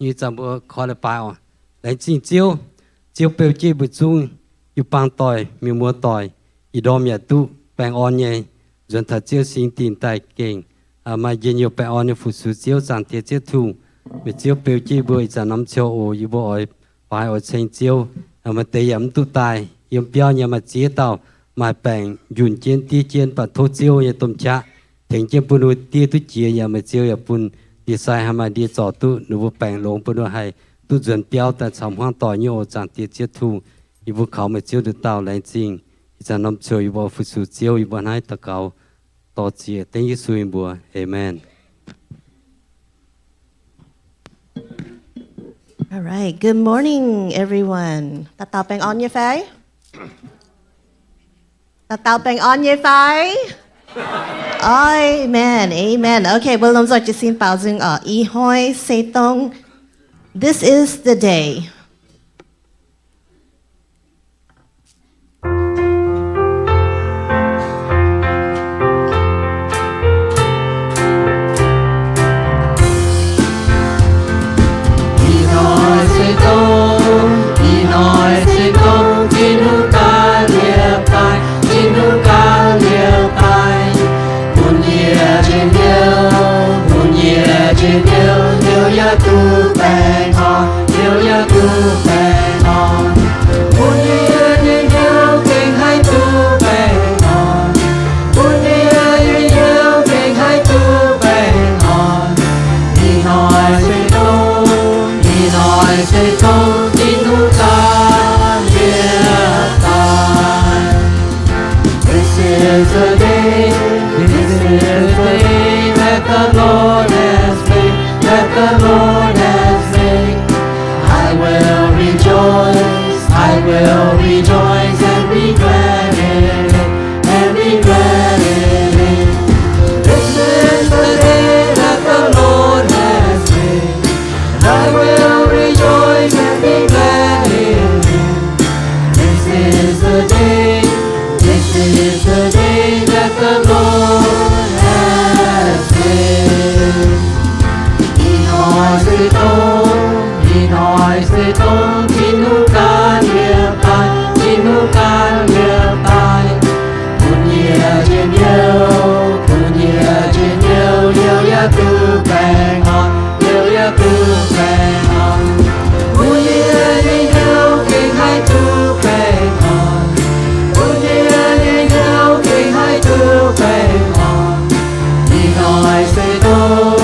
Nyei zanc mbuo koi la'baaix oc. Laengz zingh Ziouv, Ziouv beu jienv mbuo zungv, jiu-baang doic, mienh muoz doic, ih ndorm yaac duqv baengh orn nyei nzuonx taux Ziouv singx dingh daaih gengh maaih njien-youh baengh orn nyei fu-sux Ziouv, Zaangc Diex Ziouv Tungh. Meih Ziouv beu jienv mbuo ih zanc norm ziouc oc. Yie mbuo oix faix oix ceng Ziouv. Maaih deix yaac mv duqv daaih yiem biauv nyei, maaih ziex dauh maaih baengc njunh jienv diev jienv, mv baac tov Ziouv nyei domh qaqv tengx jienv bun ninh mbuo diev duqv jiex. Yaac meih Ziouv yaac bun ndie-sai haih maaih ndie zorc duqv ninh mbuo baengc longx, bun ninh mbuo haih duqv nzuonx biauv daaih caux hmuangv doic nyei oc. Zaangc Diex Ziouv Tungh, yie mbuo kaux meih Ziouv nduqc dauh. Laengz zingh ih zanc norm ziouc yie mbuo oix fu-sux Ziouv. Yie mbuo hnangv naaiv daux gaux dor-ziec dengv Yesu nyei mbuox. Aamen. All right. Good morning, everyone. Dauh dauh baengh orn nyei fai? Dauh dauh baengh orn nyei fai? Amen. Amen. Okay, mbuo lomh nzoih jiez sin baaux nzung oc. Ih hnoi se dongh, this is the day. Ih hnoi se dongh, ih hnoi se dongh Tin-Hungh ganh liepc daaih, Tin-Hungh ganh liepc daaih. Bun yie njien-youh, bun yie njien-youh, youh yaac duqv baengh orn, youh yaac duqv baengh orn. Bun yie njien-youh gengh haih duqv baengh orn. Bun yie njien-youh gengh haih duqv baengh orn. Ih hnoi se dongh, ih hnoi se dongh Tin-Hungh ganh liepc daaih. This is the day, this is the day that the Lord has made, that the Lord has made. I will rejoice, I will rejoice and be glad in it, and be glad in it. This is the day that the Lord has made. I will rejoice and be glad in it. This is the day, this is the day that the Lord has made. Ih hnoi se dongh, ih hnoi se dongh Tin-Hungh ganh liepc daaih, Tin-Hungh ganh liepc daaih. Bun yie njien-youh, bun yie njien-youh, youh yaac duqv baengh orn, youh yaac duqv baengh orn. Bun yie njien-youh gengh haih duqv baengh orn. Bun yie njien-youh gengh haih duqv baengh orn. Ih hnoi se dongh,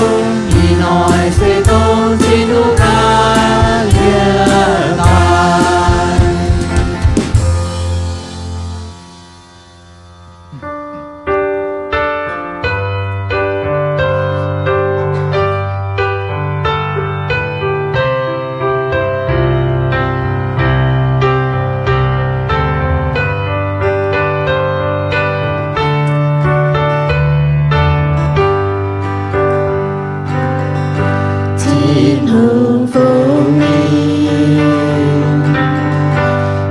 ih hnoi se dongh Tin-Hungh ganh liepc daaih. Tin-Hungh fungx mingh,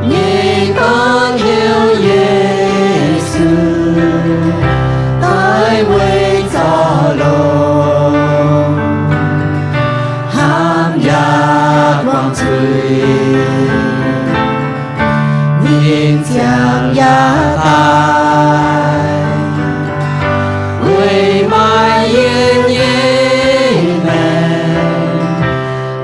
nyei gorngv heuc Yesu daaih weic zorc longx, hnamv yaac buangh zuiz, ninh ziangh yaac daaih, weic maaih yie nyei maengc,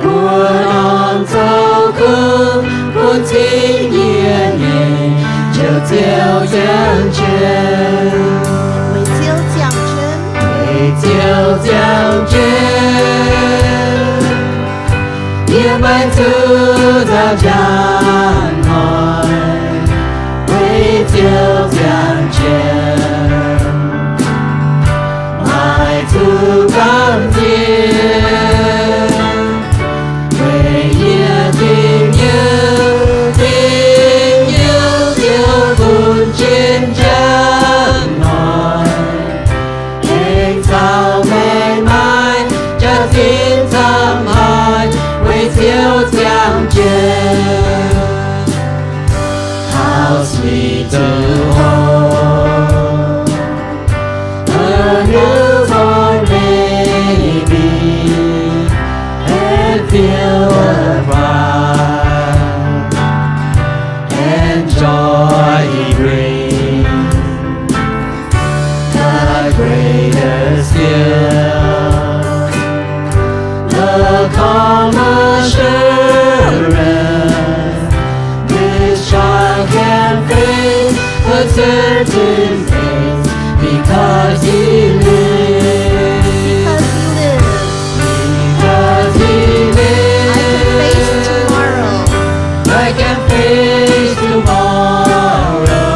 mbuo norm zoux kuv bun cing yie nyei, Ziouv, Ziouv ziangh jienv. Weic Ziouv ziangh jienv. Weic Ziouv ziangh jienv. Yie maiv zuqc nzauh njang hnoi, weic Ziouv ziangh jienv. Maiv zuqc gamh nziex, weic yie dingc Yesu, dingc Yesu Ziouv bun jienv njang hnoi. Aengx caux meih maaih jaax-zinh camv haic, weic Ziouv ziangh jienv. How sweet to hold a newborn baby and feel Fill the pride and joy he brings. The greater still, the calm assurance, this child can face a certain fate because he lives. Because he lives. Because he lives. I can face tomorrow. I can face tomorrow.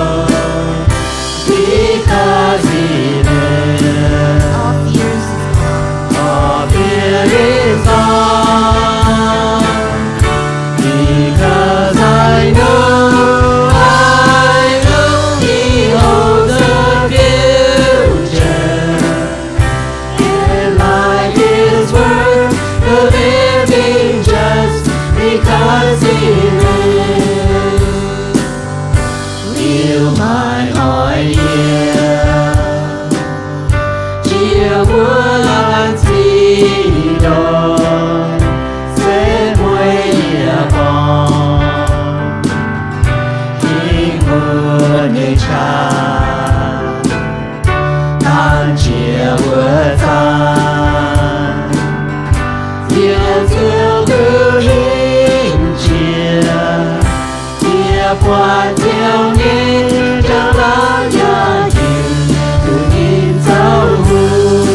Because he lives. All fears is gone. All fear is gone. Because I know, I know he holds the future. And life is worth the living just because he lives. Liuz maaih oix yiem, jiex wuov laanh ziqc ndorm, se mueiz yie borngz, king wuov nyei qaqv, daan jiex wuov zanc, yie ziouc duqv hingh jiex. Yie buatc Ziouv nyei njang-laangc yaac yiem, duqv ninh zoux hungh.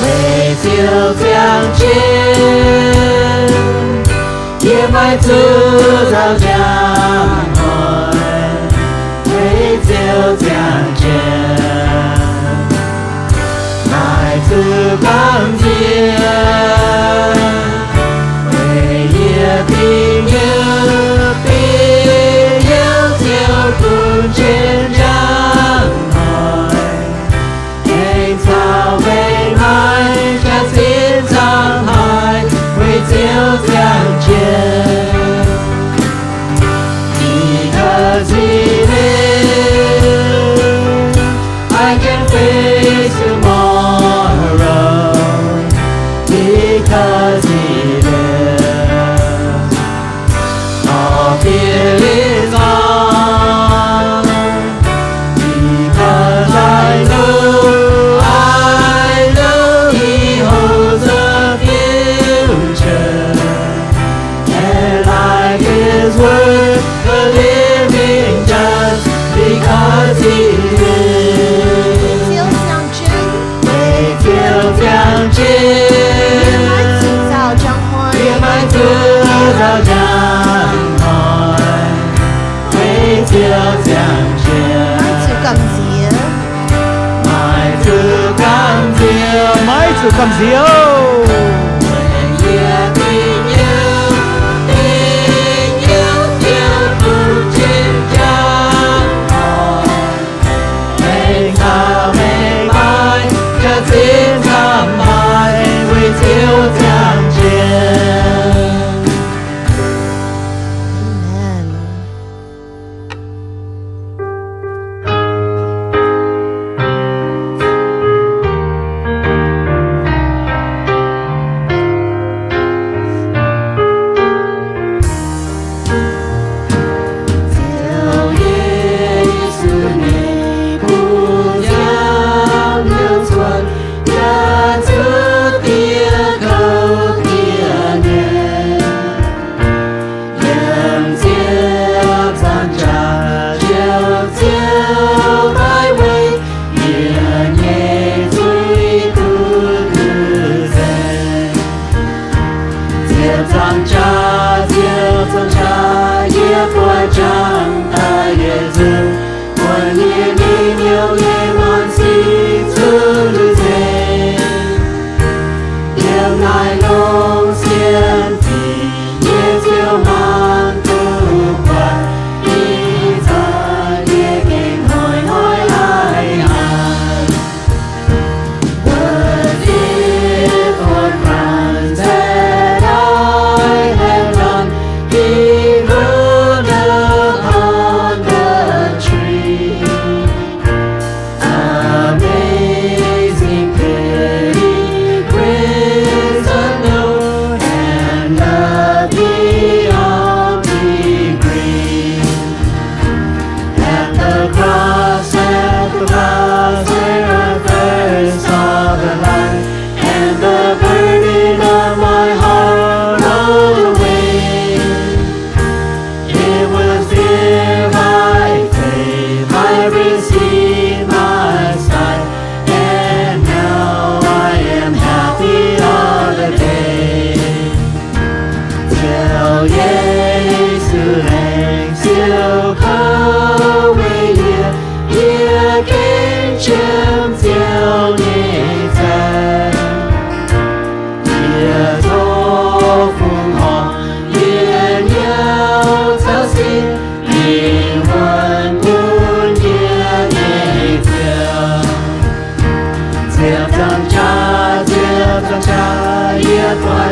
Weic Ziouv ziangh jienv, yie maiv zuqc nzauh njang hnoi. Weic Ziouv ziangh jienv, maiv zuqc gamh nziex. Weic yie dingc hnyouv, dingc hnyouv Ziouv bun jienv njang hnoi. Aengx caux meih maiv jaax-zinh nzangc haaix, weic Ziouv ziangh jienv. Because he lives, I can face tomorrow. Because he lives, all fear is gone. Because I know, I know he holds the future. And life is worth the living just because he lives. Weic Ziouv ziangh jienv, yie maiv zuqc nzauh njang hnoi. Yie maiv zuqc nzauh njang hnoi. Weic Ziouv ziangh jienv, maiv zuqc gamh nziex. Maiv zuqc gamh nziex, maiv zuqc gamh nziex oc. Amen. Yiem ziepc nzaangc jaax Ziouv, Ziouv maiv weic yie nyei zuiz duqv nzengc. Ziepc nzaangc jaax, ziepc nzaangc jaax yie buatc jangx daaih yietc nzunc, buatc yie nyei hnyouv nyei maanc sic zuqc nzengc. Yiem naaiv longx sienx fih, yie ziouc mangc duqv buatc, ih zanc yie gengh hnoi-hnoi haih haiz. Was it for crimes that I have done? He wrote upon the tree. Amazing pity, grace unknown.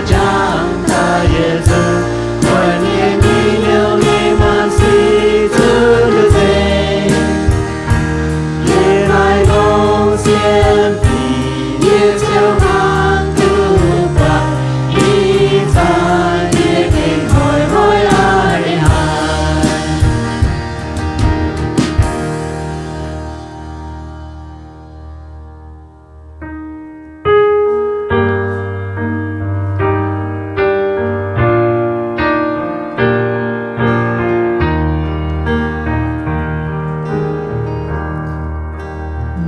Jangx daaih yietc zungv muonc nyei mienh nyei maanc sic zunh nduqc nzengc. Yie naaiv longc sienx fih yie ziouc mangc duqv buatc, ih zanc yie gengh hoic hoic a'hneiv haic.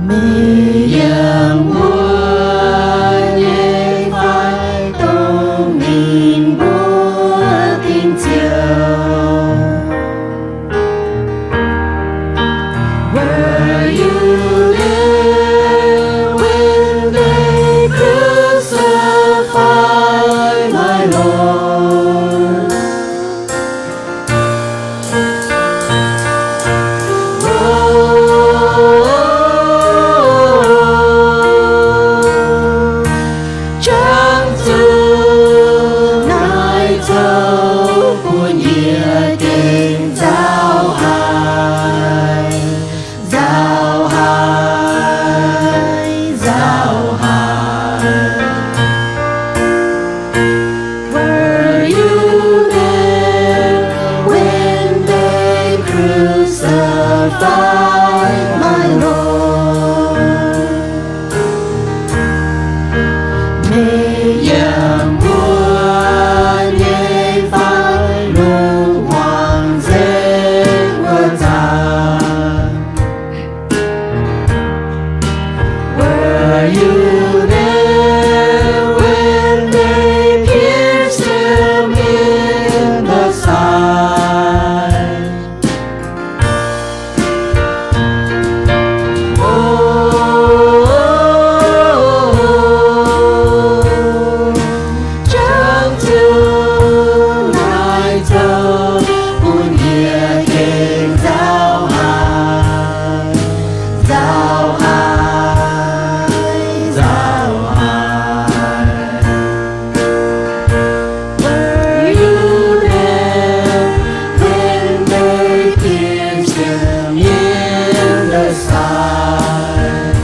Meih yangh wuov nyei fai dongh ninh mbuo dingc ziouc? Were you there when they crucified my Lord? Jangx zuqc naaiv zoux bun yie gengh nzauh haic, nzauh haic, nzauh haic. Were you there when they crucified my Lord? Meih yangh wuov nyei fai lungh hmuangx nzengc wuov zanc? Were you there when they pierced him in the side? Oh, jangx zuqc naaiv zoux bun yie gengh nzauh haic, nzauh haic, nzauh haic. Were you there when they pierced him in the side?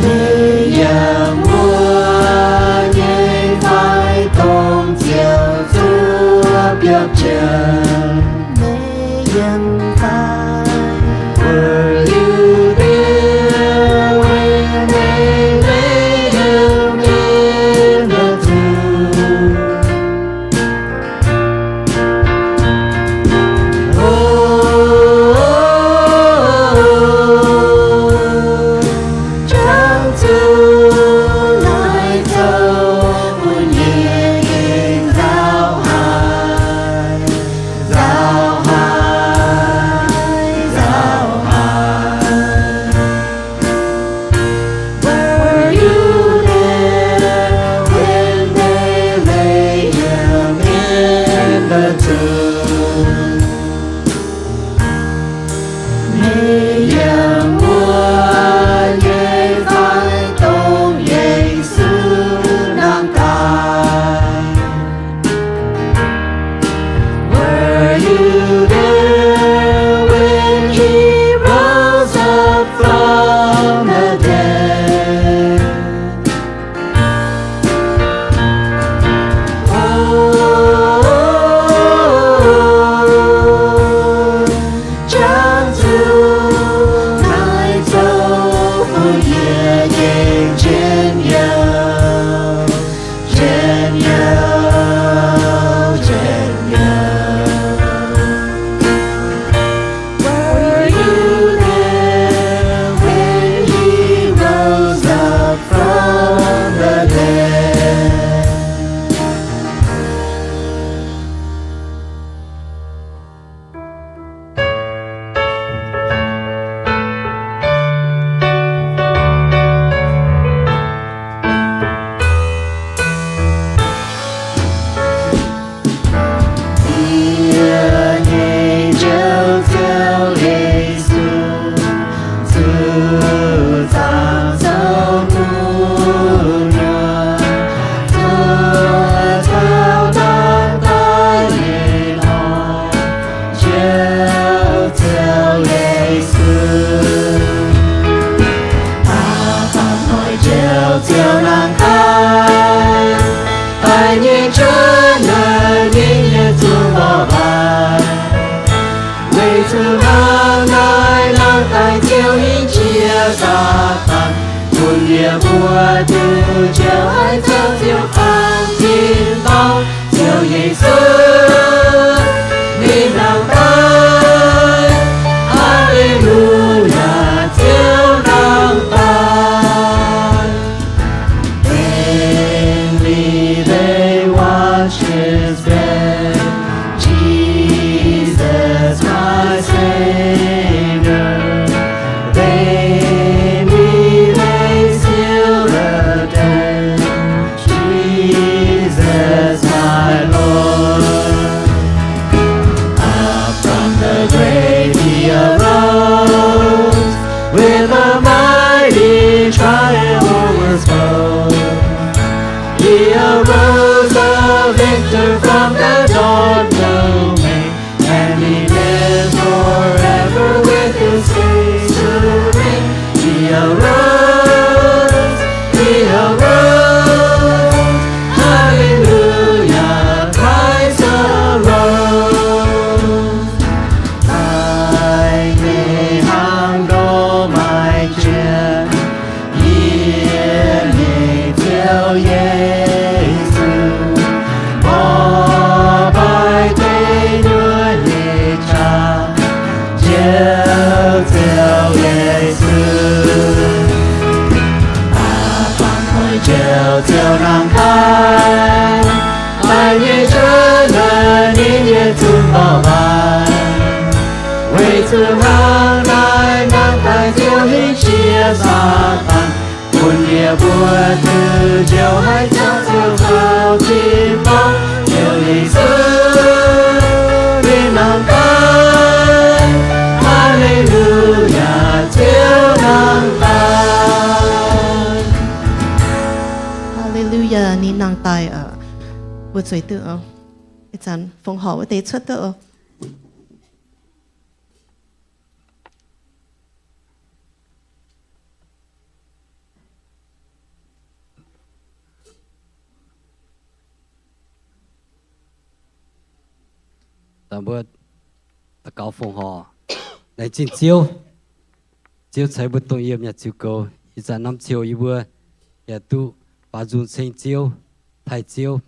Meih yangh wuov nyei fai dongh ziouc zuov biopv jiex? Meih yiem fai? Were you there when they laid him in the tomb? Oh, jangx zuqc naaiv zoux bun yie gengh nzauh haic, Duqv njoux haaix dauh Ziouv faaux tin-dorngh, Ziouv Yesu, ninh nangh daaih. Hallelujah, Ziouv nangh daaih. Vainly they watch his bed, Jesus my Savior. Vainly they seal the dead, Jesus my Lord. Up from the grave he arose, with a mighty triumph o'er his foes. He arose a victor from the dark domain, and he lives forever with his saints to reign. He arose, he arose, hallelujah, Christ arose. Maiv gaengh hnaangx ndoqv maiv jiex, yie nyei Ziouv Yesu, orv baaix deic nyuoqc nyei qaqv, Ziouv, Ziouv Yesu. Aa, baamh koiv Ziouv, Ziouv nangh daaih, daaih nyei cuotv naaiv ninh nyei zunc mborqv waac. Weic zuqc hnangv naaiv nangh daaih Ziouv hingh jiex Saadaan, bun yie mbuo duqv njoux haaix dauh Ziouv faaux tin-dorngh, Ziouv Yesu, ninh nangh daaih. Hallelujah, Ziouv nangh daaih. Hallelujah, ninh nangh daaih oc. Mbuo zueiz duqv oc. Ih zanc fongc horc wuov deix cuotv duqv oc. Daaih mbuo daux gaux fongc horc. Laengz zingh Ziouv. Ziouv ceix mbuo dongh yiem yaac ziux goux. Ih zanc norm ziouc yie mbuo yaac duqv baaux nzung ceng Ziouv, taaih Ziouv,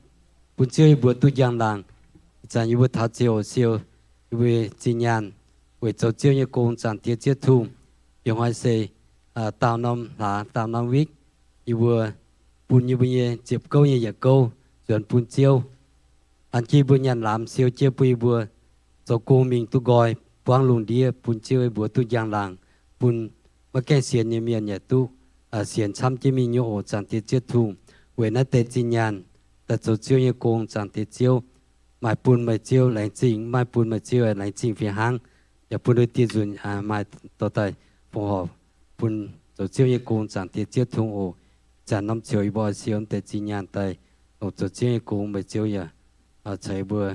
bun Ziouv yie mbuo duqv njang-laangc. Ih zanc yie mbuo taux ziouc siou yie mbuo zinh nyaanh weic zoux Ziouv nyei gong. Zaangc Diex Ziouv Tin-Hungh, ih hnoi se daauh norm hlaax, daauh norm week, yie mbuo bun yie mbuo nyei ziepc gouv nyei yietc gouv nzuonx bun Ziouv. An jienv yie mbuo nyaanh laamz siou jienv bun yie mbuo zoux gong mingh duqv nqoi, buangv lungh ndiev, bun Ziouv yie mbuo duqv njang-laangc, bun maiv gaengh sienx nyei mienh yaac duqv sienx camv jienv mingh nyei oc. Zaangc Diex Ziouv Tin-Hungh, weic naaiv deix zinh nyaanh daaih zoux Ziouv nyei gong. Zaangc Diex Ziouv, maaih bun meih Ziouv laengz zingh, maaih bun meih Ziouv laengz zingh fih hnangv. Yaac bun wuov dieh nzunc maaih dorh daaih fongc horc bun zoux Ziouv nyei gong. Zaangc Diex Ziouv Tin-Hungh oc. Ih zanc norm ziouc yie mbuo oix siou deix zinh nyaanh daaih longc zoux Ziouv nyei gong. Meih Ziouv yaac ceix mbuo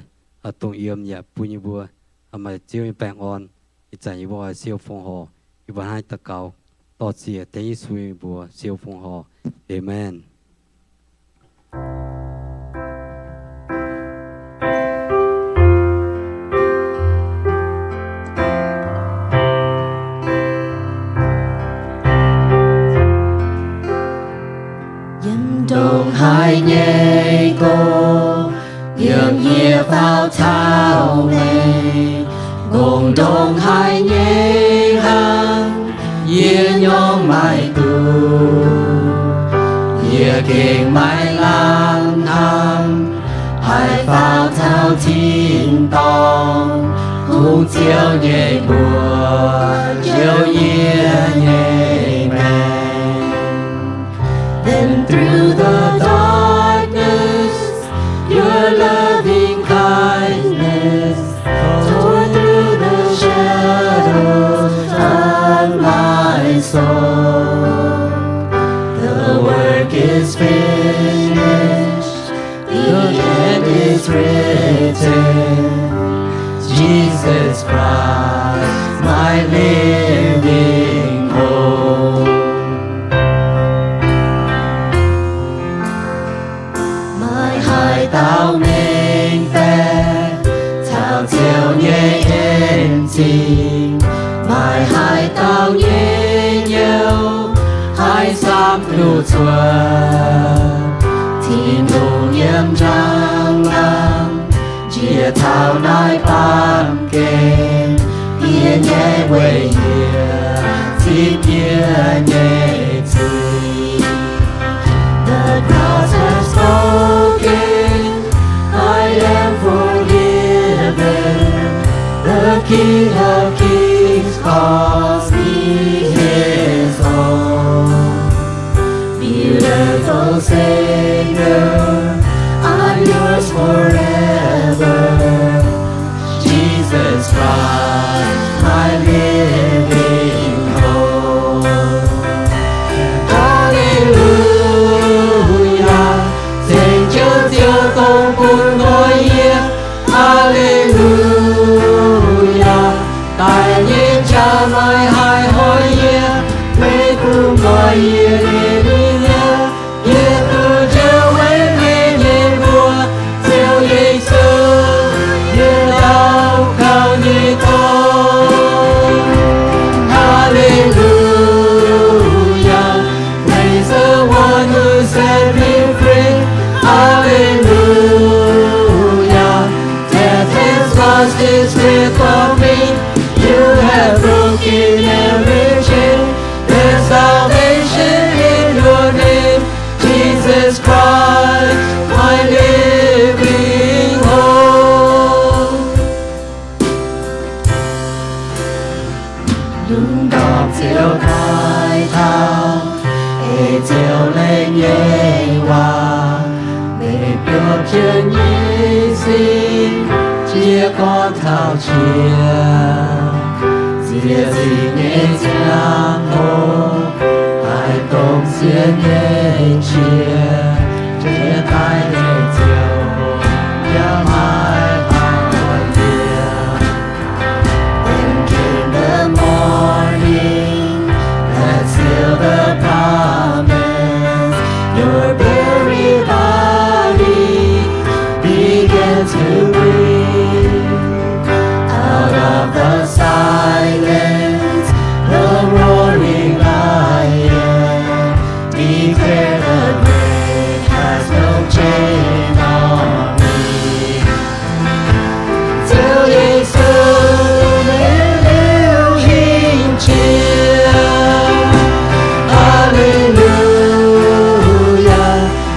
dongh yiem, yaac bun yie mbuo maaih Ziouv nyei baengh orn. Ih zanc yie mbuo oix siou fongc horc, yie mbuo hnangv daux gaux dorh ziec dengv Yesu nyei mbuox siou fongc horc. Aamen. Yiem ndongc haaix nyei gong, yiem yie faaux taux meih. Gong ndongc haaix nyei hnangv, yie nyorng maiv duqv, yie gengh maiv lamh hnamv haih faaux taux tin-dorngh, kungx Ziouv nyei mbuox jouh yie nyei maengc. Then through the darkness, your loving kindness tore through the shadows of my soul. The work is finished, the end is written. Jesus Christ, my living hope. Maaih haaix dauh mengh baeqc caux Ziouv nyei en zingh? Maaih haaix dauh nyei nyouz haih samx Ziouv cuotv Tin-Hungh yiem njang laangz, jiex taux naaiv baamh gen, diev nyei weic hieh, zipv diev nyei zuiz. The cross has spoken, I am forgiven. The King of Kings calls me his own. Beautiful Savior, I'm yours forever. Jesus Christ, my living hope. Hallelujah, ceng Ziouv, Ziouv dongh bun nqoi yie. Hallelujah, daic nyei jaa maaih haih hnoi yie, meih bun nqoi yie nyei mienh. Yie duqv njoux weic meih nyei mbuox, Ziouv Yesu, yie daux gaux nyei dorngx. Hallelujah, praise the one who set me free. Hallelujah, death has lost its grip on me. You have broken every chain. There's salvation in your name, Jesus Christ, my living hope. Lungh ndorm Ziouv taaih taux, ei Ziouv lengh nyei waac, meih biopv jienv nyei sin, jiex gorngv taux qiex. Ziec zingh nyei ziangh hoc, haih dongh sienx nyei qiex, jiex daaih nyei Ziouv yaac maiv haih oix njiec. Then came the morning that sealed the promise. Your buried body began to breathe. Out of the silence, the roaring lion declared, the grave has no chain on me. Ziouv Yesu, meih liuz hingh qiex. Hallelujah,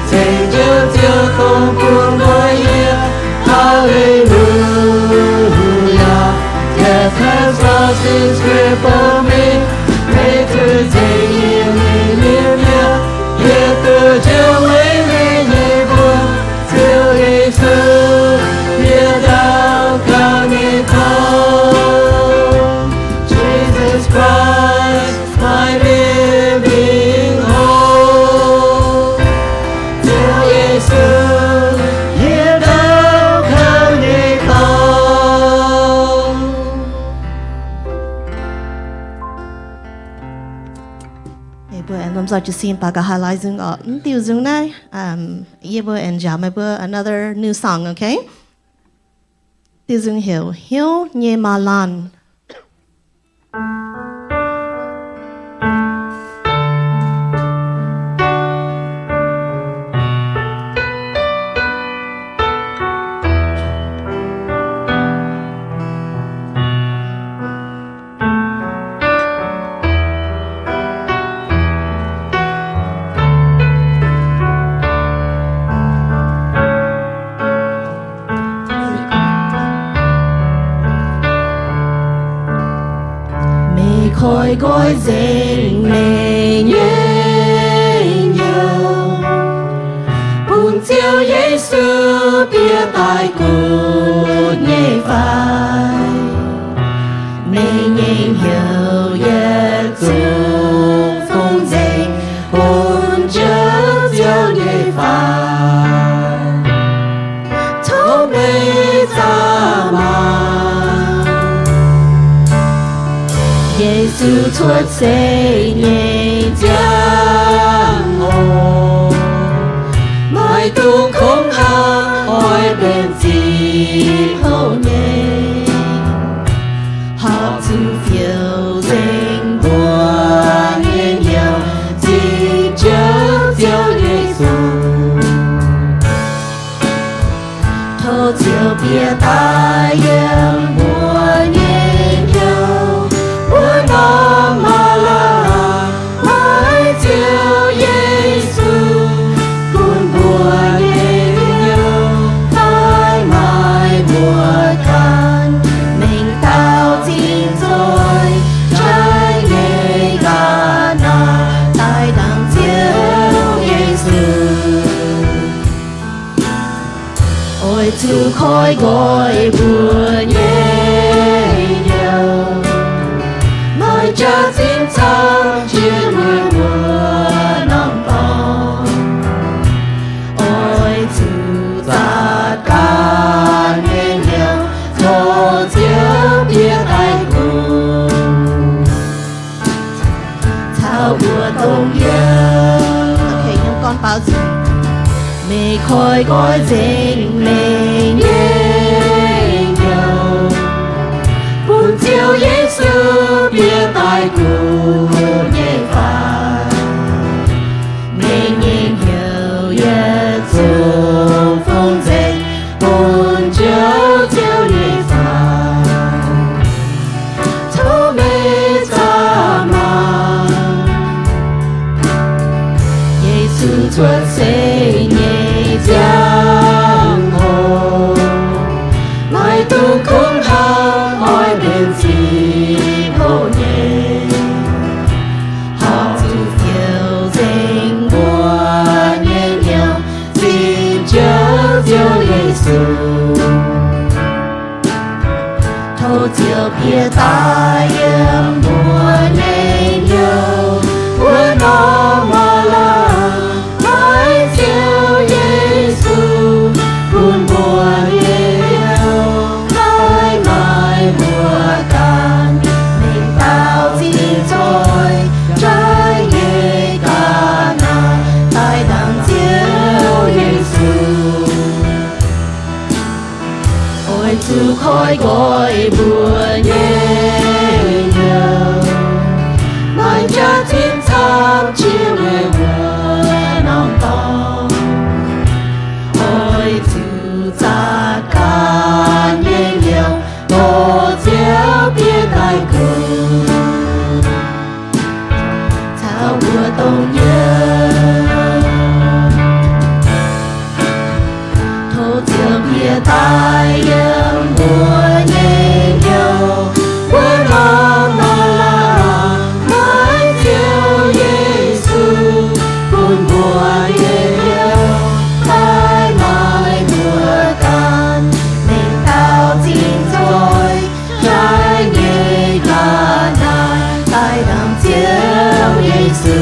ceng Ziouv, Ziouv dongh bun nqoi yie. Hallelujah, death has lost its grip on me. Meih duqv zengc yie nyei mienh mi'aqv. Yie duqv njoux weic meih nyei mbuox, Ziouv Yesu, yie daux gaux nyei dorngx. Jesus Christ, my living hope. Ziouv Yesu, yie daux gaux nyei dorngx. Mbuo aengx lomh nzoih jiez sin baac ga'haav laai nzung oc. Mv diuh nzung naaiv, yie mbuo aengx njaaux meih mbuo another new song, okay? Diuh nzung heuc Hnyouv Nyei Maa Laanh. Meih koi nqoi nzengc meih nyei hnyouv, bun Ziouv Yesu bieqc daaih gunv nyei fai? Meih nyei hnyouv yietc zungv fungx nzengc bun Ziouv Ziouv nyei fai? Tov meih zaah maah! Yesu cuotv seix nyei ziangh hoc, maiv dungx kungx haaix oix benx ziqc houc nyei. Horpc zuqc fiou nzengc mbuo nyei hnyouv zipv Ziouv Ziouv bieqc daaih yiem mbuo nyei hnyouv, mbuo norm maaih laangz, maiv Ziouv Yesu, bun mbuo nyei hnyouv fai maaih mbuo ganh, mengh dauh zinh nzoih, jaiv nyei nqa'haav daaih dangh Ziouv Yesu. Oix zuqc koi nqoi mbuo nyei hnyouv, maaih jaax zinh camv jiex mbuo norm dorngx. Oix zuqc zatv ganh nyei hnyouv, tov Ziouv bieqc daaih gunv caux mbuo dongh yiem. Meih koi nqoi nzengc meih nyei hnyouv, bun Ziouv Yesu bieqc daaih gunv nyei fai? Meih nyei hnyouv yietc zungv fungx nzengc bun Ziouv, Ziouv nyei fai? Tov meih zaah maah! Yesu cuotv seix nyei ziangh hoc, maiv dungx kungx hnangv oix benx ziqc hoc nyei, horpc zuqc ziouc nzengc mbuo nyei hnyouv, zipv Ziouv, Ziouv Yesu. Tov Ziouv bieqc daaih yiem mbuo nyei hnyouv, mbuo norm maaih laangz, maiv Ziouv Yesu, bun mbuo nyei hnyouv fai maaih mbuo ganh, mengh dauh zinh nzoih, jaiv nyei nqa'haav daaih dangh Ziouv Yesu. Oix zuqc koi nqoi mbuo nyei hnyouv, maaih jaax zinh camv jiex meih mbuo norm dorngx. Oix zuqc zatv ganh nyei hnyouv, tov Ziouv bieqc daaih gunv caux mbuo dongh yiem. Tov Ziouv bieqc daaih yiem mbuo nyei hnyouv, mbuo norm maaih laangz, maiv Ziouv Yesu, bun mbuo nyei hnyouv fai maaih mbuo ganh, mengh dauh zinh nzoih, jaiv nyei nqa'haav daaih dangh Ziouv Yesu.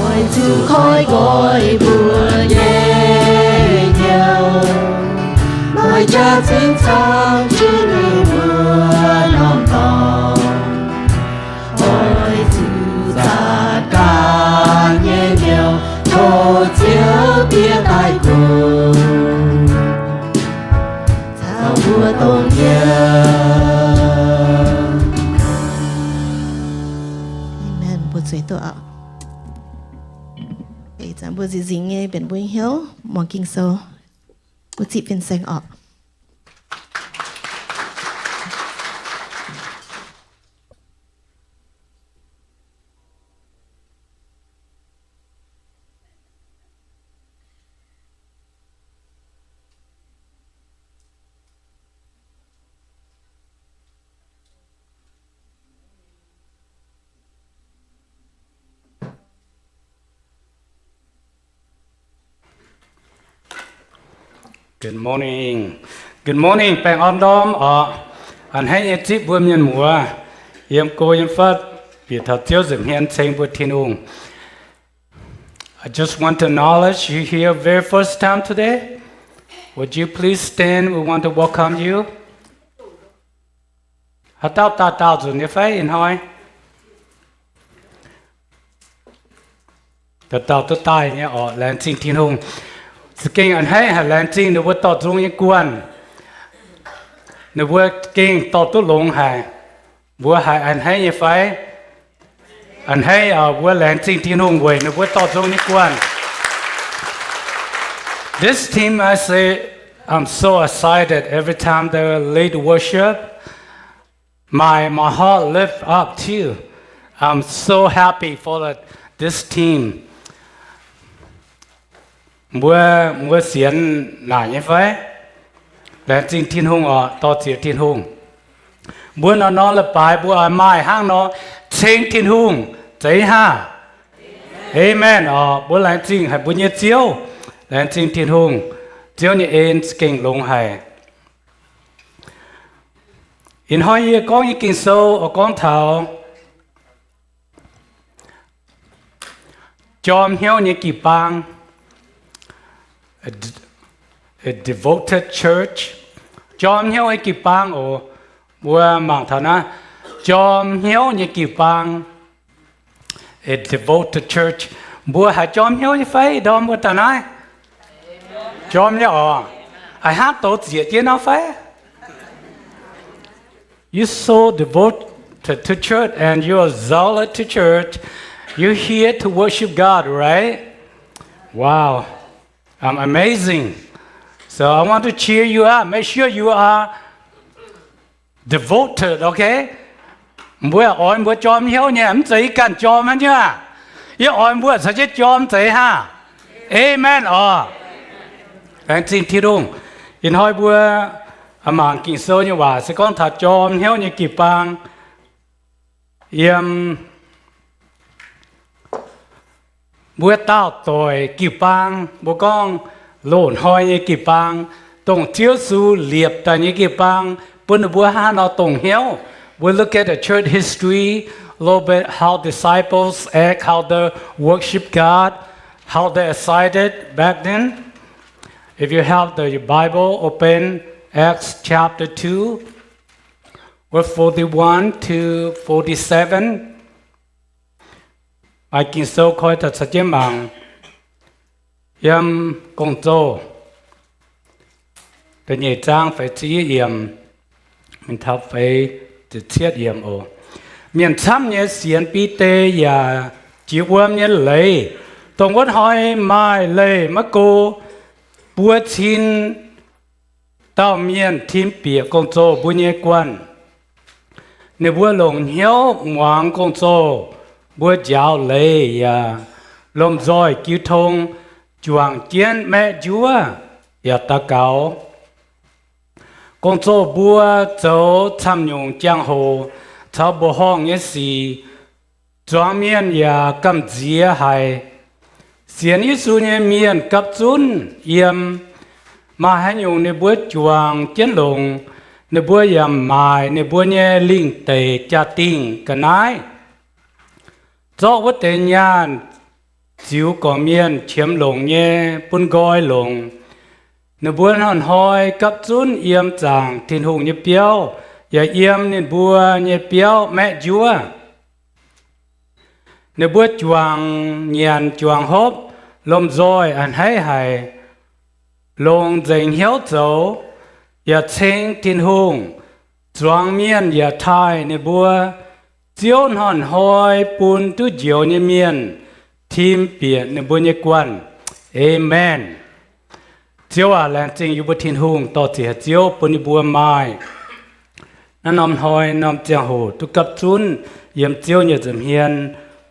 Oix zuqc koi nqoi mbuo nyei hnyouv, maaih jaax zinh camv jiex meih mbuo norm dorngx. Oix zuqc zatv ganh nyei hnyouv, tov Ziouv bieqc daaih gunv caux mbuo dongh yiem. Aamen. Mbuo zueiz duqv oc. Ih zanc mbuo nziex nzingc nyei mbenc mbuo hnyouv muangx Ging-Sou. Mbuo ziqc fin-saeng oc. Good morning. Good morning, baengh orn ndorm oc. A'hneiv nyei zipv mbuo mienh muoz, yiem go yiem fatv, bieqc taux Ziouv nza'hmien ceng mbuo Tin-Hungh. I just want to acknowledge you here very first time today. Would you please stand? We want to welcome you. Haaix dauh daaih daauh nzunc nyei fai ih hnoi? Dauh dauh duqv daaih nyei oc. Laengz zingh Tin-Hungh. Za'gengh a'hneiv haic, laengz zingh ninh mbuo dorh nzung nyei guanh. Ninh mbuo gengh dorh duqv longx haic. Mbuo haiz a'hneiv nyei fai? A'hneiv oc. Mbuo laengz zingh Tin-Hungh weic ninh mbuo dorh nzung nyei guanh. This team, I say, I'm so excited every time they lead worship. My, my heart lift up too. I'm so happy for the, this team. Mbuo, mbuo sienx naaic nyei fai? Laengz zingh Tin-Hungh oc, dor-ziec Tin-Hungh. Mbuo norm-norm leiz-baaix mbuo oix maaih hnangv nor ceng Tin-Hungh, zeiz haav? Amen oc. Mbuo laengz zingh haic mbuo nyei Ziouv. Laengz zingh Tin-Hungh. Ziouv nyei en gengh longx haic. Ih hnoi yie gorngv nyei Ging-Sou oix gorngv taux jorm hnyouv nyei jiu-baang, a devoted church. Jorm hnyouv nyei jiu-baang oc. Mbuo mangc taux naaiv, jorm hnyouv nyei jiu-baang, a devoted church. Mbuo haiz jorm hnyouv nyei fai? Ndorm mbuo daaih naaiv jorm nyei oc. A'hnangv douz zieqc jienv nor fai? You so devoted to church and you are zealous to church. You here to worship God, right? Wow, I'm amazing. So I want to cheer you up. Make sure you are devoted, okay? Mbuo oix mbuo jorm hnyouv nyei, mv zeiz yie ganh jorm hnangv nyei aac. Yie oix mbuo caux jienv jorm zeiz haav? Amen oc. Laengz zingh Tin-Hungh. Ih hnoi mbuo mangc Ging-Sou nyei waac se gorngv taux jorm hnyouv nyei jiu-baang. Yiem mbuo daauh doic jiu-baang, mbuo gorngv loz-hnoi nyei jiu-baang, dongh Ziouv Yesu liepc daaih nyei jiu-baang, bun ninh mbuo hnangv haaix nor dongh hnyouv. We look at the church history a little bit, how disciples act, how they worship God, how they excited back then. If you have the Bible, open Acts chapter two, verse forty-one to forty-seven. Maaih Ging-Sou koi daaih caux jienv mangc. Yiem Gong-Zoh da'nyeic zaang feix ziepc yietv yiemc mingh taux feix ziepc cietv yiemc oc. Mienh camv nyei sienx Bide yaac jiex wuom nyei leiz, dongh wuov hnoi maaih leih maiv go buo cin dauh mienh tim bieqc gong-zoh mbuo nyei guanh. Ninh mbuo longc hnyouv muangx gong-zoh mbuo njaaux leiz yaac lomh nzoih jiu tong, juangc jienv maeqv njuov yaac daux gaux. Gong-zoh mbuo zoux camv-nyungc jangx-hoc caux mbuoqc horngh nyei sic, zuangx mienh yaac gamh nziex haic. Sienx Yesu nyei mienh gapv zunv yiem, maaih haaix nyungc ninh mbuo juangc jienv longc, ninh mbuo yaac maaic ninh mbuo nyei lingh deic jaa-dingh ga'naaiv. Zorqv wuov deix nyaanh ziux gorqv-mienh qiemx longc nyei bun nqoi longc. Ninh mbuo hnoi-hnoi gapv zunv yiem zaangc Tin-Hungh nyei biauv yaac yiem ninh mbuo nyei biauv maeqv njuov. Ninh mbuo juangc nyanc juangc hopv, lomh nzoih a'hneiv haic, longc nzengc hnyouv zoux, yaac ceng Tin-Hungh. Zuangx mienh yaac taaih ninh mbuo. Ziouv hnoi-hnoi bun duqv njoux nyei mienh tim bieqc ninh mbuo nyei guanh. Aamen. Ziouv aac, laengz zingh yie mbuo Tin-Hungh, dor-ziec Ziouv bun yie mbuo maaih naaiv norm hnoi norm ziangh hoc duqv gapv zunv yiem Ziouv nyei nza'hmien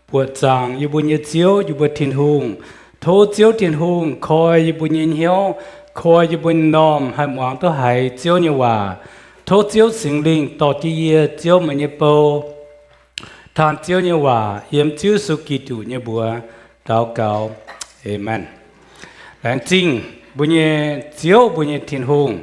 buoqc zaangc yie mbuo nyei Ziouv, yie mbuo Tin-Hungh. Tov Ziouv Tin-Hungh koi yie mbuo nyei hnyouv, koi yie mbuo nyei m'normh haih muangx duqv haiz Ziouv nyei waac. Tov Ziouv Singx Lingh dorh jienv yie, Ziouv, meih nyei bou, taan Ziouv nyei waac yiem Ziouv Yesu Giduc nyei mbuox daux gaux. Aamen. Laengz zingh mbuo nyei Ziouv, mbuo nyei Tin-Hungh.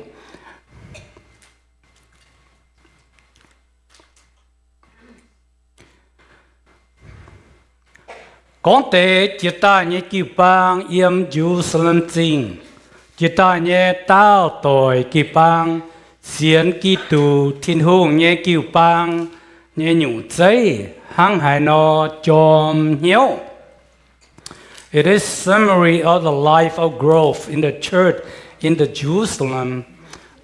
Gorngv deix jiex daaih nyei jiu-baang yiem Ye^lu^saa^lem Zingh, jiex daaih nyei daauh doic jiu-baang, sienx Giduc Tin-Hungh nyei jiu-baang nyei nyungc zeiv hnangv haaix nor jorm hnyouv. It is summary of the life of growth in the church in the Jerusalem.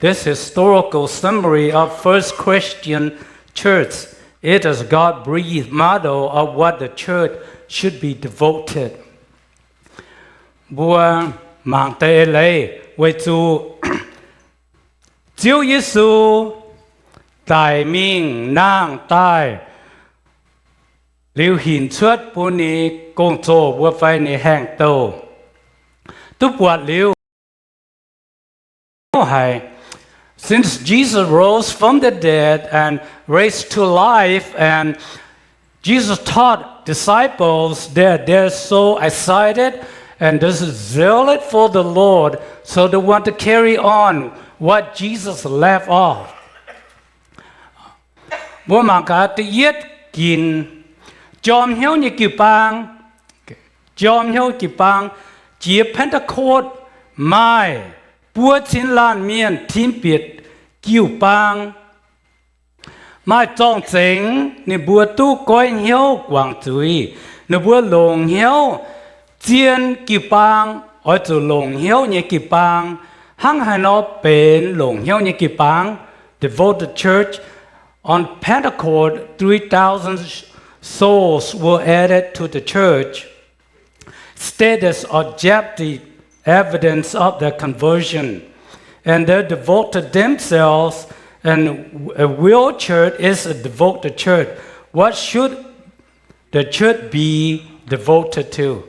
This historical summary of first Christian church, it is God-breathed model of what the church should be devoted. Mbuo mangc deix eix leiz, weic zuqc Ziouv Yesu daic mingh nangh daaih liuz hinc cuotv bun ninh gong-zoh mbuo fai ninh haengh douh, duqv buatc liuz haic. Since Jesus rose from the dead and raised to life, and Jesus taught disciples that they're so excited and this is zealous for the Lord, so they want to carry on what Jesus left off. Mbuo mangc gaax da'yietv ginc, jorm hnyouv nyei jiu-baang. Jorm hnyouv jiu-baang, jiex Pentecost maaih buo cin laanh mienh tin bieqc jiu-baang. Maaih zorng-zengx ninh mbuo duqv goiv hnyouv guangc zuiz. Ninh mbuo longc hnyouv zien jiu-baang, oix zuqc longc hnyouv nyei jiu-baang. Hnangv haaix nor benx longc hnyouv nyei jiu-baang? Devoted church. On Pentecost, three thousand souls were added to the church. Status objective evidence of their conversion, and they devoted themselves, and a real church is a devoted church. What should the church be devoted to?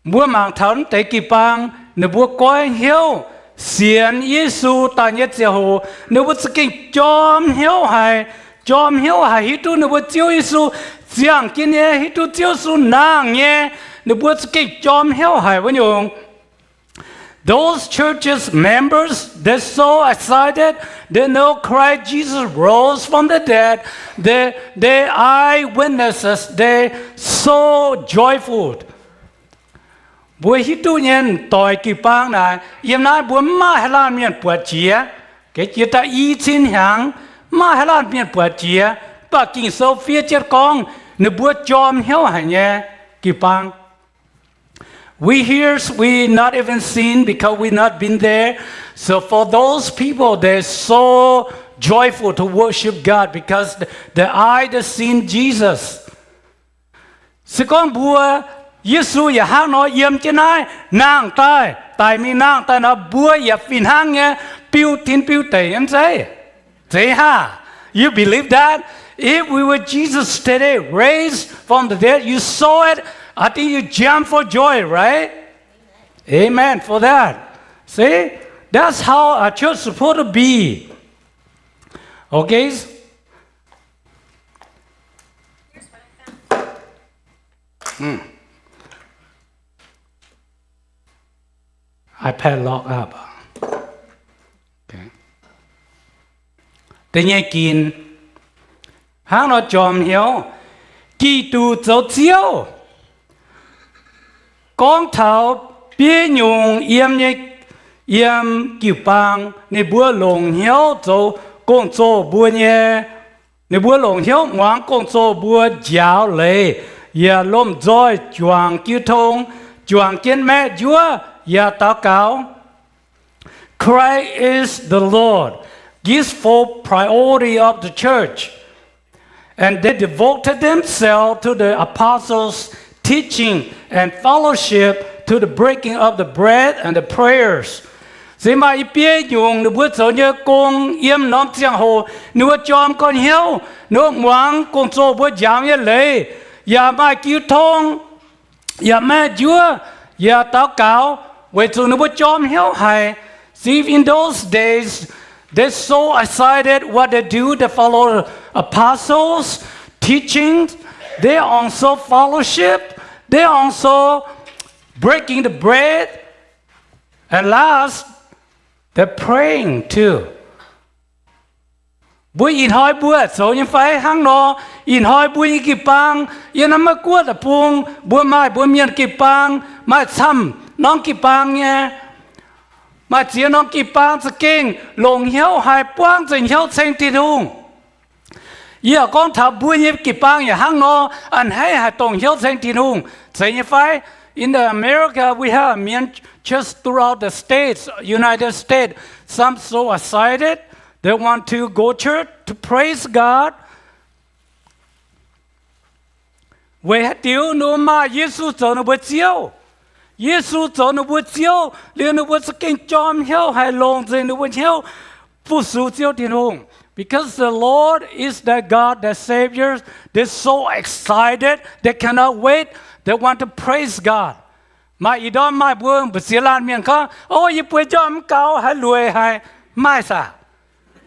Mbuo mangc taux naaiv deix jiu-baang, ninh mbuo goiv hnyouv sienx Yesu daaih nyei ziangh hoc, ninh mbuo za'gengh jorm hnyouv haic, jorm hnyouv haic hiuv duqv ninh mbuo Ziouv Yesu ziangh jienv nyei, hiuv duqv Ziouv Yesu nangh nyei, ninh mbuo za'gengh jorm hnyouv haic wuov nyungc. Those churches members, they're so excited. They know Christ Jesus rose from the dead. They, they eyewitnesses. They so joyful. Mbuo hiuv duqv nyei doic jiu-baang naaic, yiem naaiv mbuo mv maaih haaix laanh mienh buatc jiex. Jiex daaih i cin hnyangx, mv maaih haaix laanh mienh buatc jiex. Mv baac Ging-Sou fiev jienv gorngv ninh mbuo jorm hnyouv haic nyei jiu-baang. We here, we not even seen because we not been there. So for those people, they're so joyful to worship God because the, the eye that seen Jesus. Se gorngv mbuo Yesu yaac hnangv nor yiem jienv naaiv nangh daaih, daic mingh nangh daaih nor, mbuo yaac fih hnangv nyei biu tin biu deic nyei zeiv. Zeiz haav? You believe that? If we were Jesus today, raised from the dead, you saw it, I think you jump for joy, right? Amen for that. See, that's how a church supposed to be. Okay? Mm. iPad lock up. Okay. Da'nyeic ginc, hnangv nor jorm hnyouv, Giduc zoux Ziouv. Gorngv taux bieiv nyungc yiem nyei, yiem jiu-baang ninh mbuo longc hnyouv zoux gong-zoh mbuo nyei. Ninh mbuo longc hnyouv muangx gong-zoh mbuo njaaux leiz, yaac lomh nzoih juangc jiu tong, juangc jienv maeqv njuov, yaac daux gaux. Christ is the Lord gives full priority of the church. And they devoted themselves to the apostles' teaching and fellowship, to the breaking of the bread and the prayers. Se maaih i bieiv nyungc ninh mbuo zoux nyei gong yiem norm ziangh hoc, ninh mbuo jorm gorn hnyouv, ninh mbuo muangx gong-zoh mbuo njaaux nyei leiz, yaac maaih jiu tong, yaac maeqv njuov, yaac daux gaux, weic zuqc ninh mbuo jorm hnyouv haic. See, in those days, they so excited what they do, they follow apostles' teaching, they also fellowship, they also breaking the bread, and last, they're praying too. Mbuo ih hnoi mbuo zoux nyei fai hnangv nor? Ih hnoi mbuo nyei jiu-baang, yiem naaiv Meiv Guoqv deic-bung, mbuo maaih mbuo mienh jiu-baang, maaih camv norm jiu-baang nyei, maaih ziex norm jiu-baang za'gengh longc hnyouv haic buangv nzengc hnyouv ceng Tin-Hungh. Yie gorngv taux mbuo nyei jiu-baang yaac hnangv nor, a'hneiv haic dongh hnyouv ceng Tin-Hungh. Zeiz nyei fai? In the America, we have mienh just throughout the states, United States, some so excited, they want to go church to praise God. Weic haaix diuc? Ninh mbuo maaih Yesu zoux ninh mbuo Ziouv. Yesu zoux ninh mbuo Ziouv liuz, ninh mbuo za'gengh jorm hnyouv haic, longc nzengc ninh mbuo hnyouv fu-sux Ziouv Tin-Hungh. Because the Lord is their God, their Savior, they're so excited, they cannot wait, they want to praise God. Maaih ih ndorm maaih mbuo mbu'ziex laanh mienh gorngv, O, yie bueix njormh mv gaux, haiz lueic haic. Maaih saah?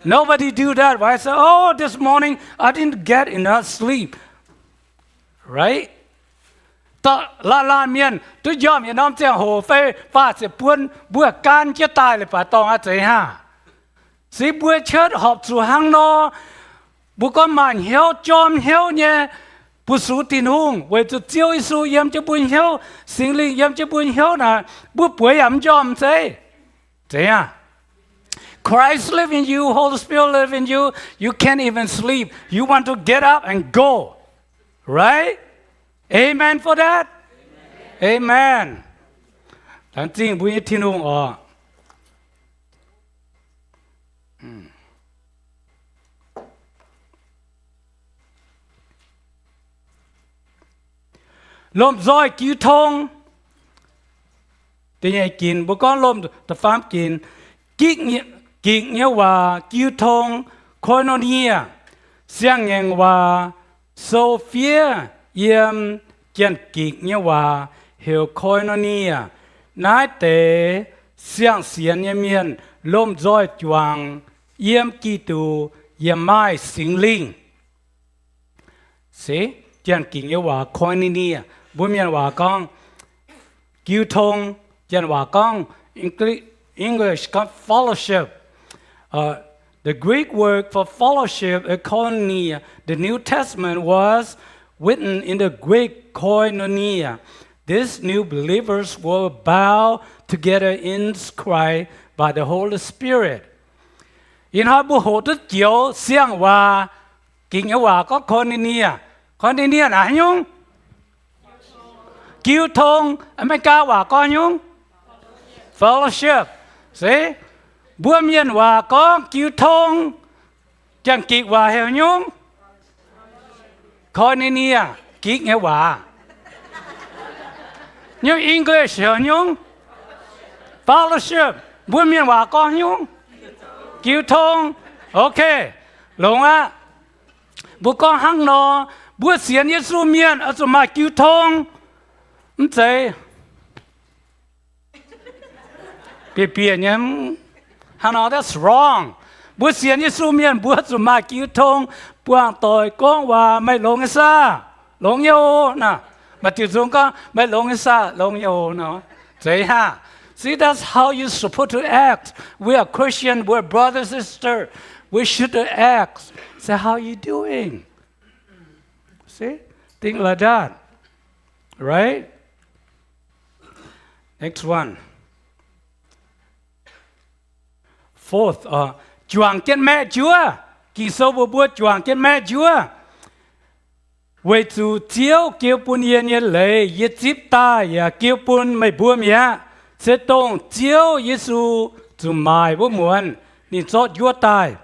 Nobody do that, right? Say, Oh, this morning I didn't get enough sleep. Right? Laanh laanh mienh duqv njormh yietc norm ziangh hoc fai faah ziepc buon, mbuo gan jienv daaih leiz-baaix dorngh aqv, zeiz hnangv. Se mbuo cuotv horpc zuqc hnangv nor, mbuo gorngv maaih hnyouv, jorm hnyouv nyei fu-sux Tin-Hungh, weic zuqc Ziouv Yesu yiem jienv mbuo hnyouv, Singx Lingh yiem jienv mbuo hnyouv naaic, mbuo bueix yaac mv njormh, zeiz, zeiz aqv. Christ live in you, Holy Spirit live in you, you can't even sleep. You want to get up and go. Right? Amen for that? Amen. Laengz zingh mbuo nyei Tin-Hungh oc. Lomh nzoih jiu tong. Da'nyeic ginc, mbuo gorngv lomh, da'faam ginc, gikc nyei, gikc nyei waac, jiu tong, koinonia. Siang-ngaengc waac sou fiev yiem Janx-Gikc nyei waac heuc koinonia. Naaiv deix siang-sienx nyei mienh lomh nzoih juangc yiem Giduc yaac maaih Singx Lingh. Se, Janx-Gikc nyei waac koinonia, mbuo Mienh waac gorngv jiu tong, Janx waac gorngv, English gorngv fellowship. Uh, the Greek word for fellowship, koinonia, the New Testament was written in the Greek koinonia. These new believers were bound together in Christ by the Holy Spirit. Ih hnoi mbuo hoqc duqv joux siang-waac, Gikc nyei waac gorngv koinonia. Koinonia naaiv haaix nyungc? Jiu tong. Aa^me^li^gaa waac gorngv haaix nyungc? Fellowship. Se, mbuo Mienh waac gorngv jiu tong. Janx-Gikc waac heuc haaix nyungc? Koinonia, Gikc nyei waac. Nyungc English heuc haaix nyungc? Fellowship. Mbuo Mienh waac gorngv haaix nyungc? Jiu tong. Ok, longx aqv. Mbuo gorngv hnangv nor, mbuo sienx Yesu mienh oix zuqc maaih jiu tong. Mv zeiz bieqc bieqc nyei, hnangv nor, that's wrong. Mbuo sienx Yesu mienh mbuo zuqc maaih jiu tong, buangh doic, gorngv waac, meih longx nyei saah? Longx nyei oc. Naaiv maaih diuh nzung gorngv, meih longx nyei saah? Longx nyei oc nor. Zeiz hnangv. See, that's how you supposed to act. We are Christian, we're brothers and sisters. We should act. Say, how you doing? See? Things like that. Right? Next one. Fourth, juangc jienv maeqv njuov. Ging-Sou mbuox mbuo juangc jienv maeqv njuov. Weic zuqc Ziouv jiu bun yie nyei leiz yie zipv daaih yaac jiu bun meih mbuo mi'aqv. Se dongh Ziouv Yesu zuqc maaic wuov muonz ninh zorqv njuov daaih.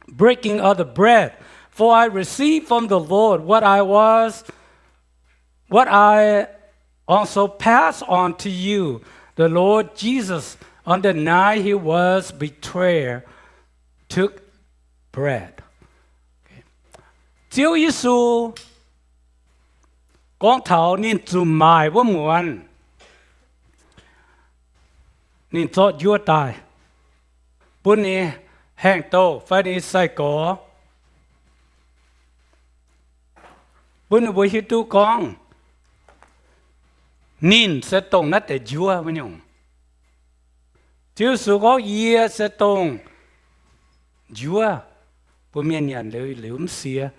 Breaking of the bread. For I received from the Lord what I was, what I also passed on to you. The Lord Jesus, on the night he was betrayed, took bread. Ziouv Yesu gorngv taux ninh zuqc maaic wuov muonz, ninh zorqv njuov daaih, bun ninh haengh douh fai ninh sai-gorx, bun ninh mbuo hiuv duqv gorngv ninh se dongh naaiv deix njuov wuov nyungc. Ziouv Yesu gorngv, Yie se dongh njuov. Bun mienh nyanc liuz, liuz mv siex.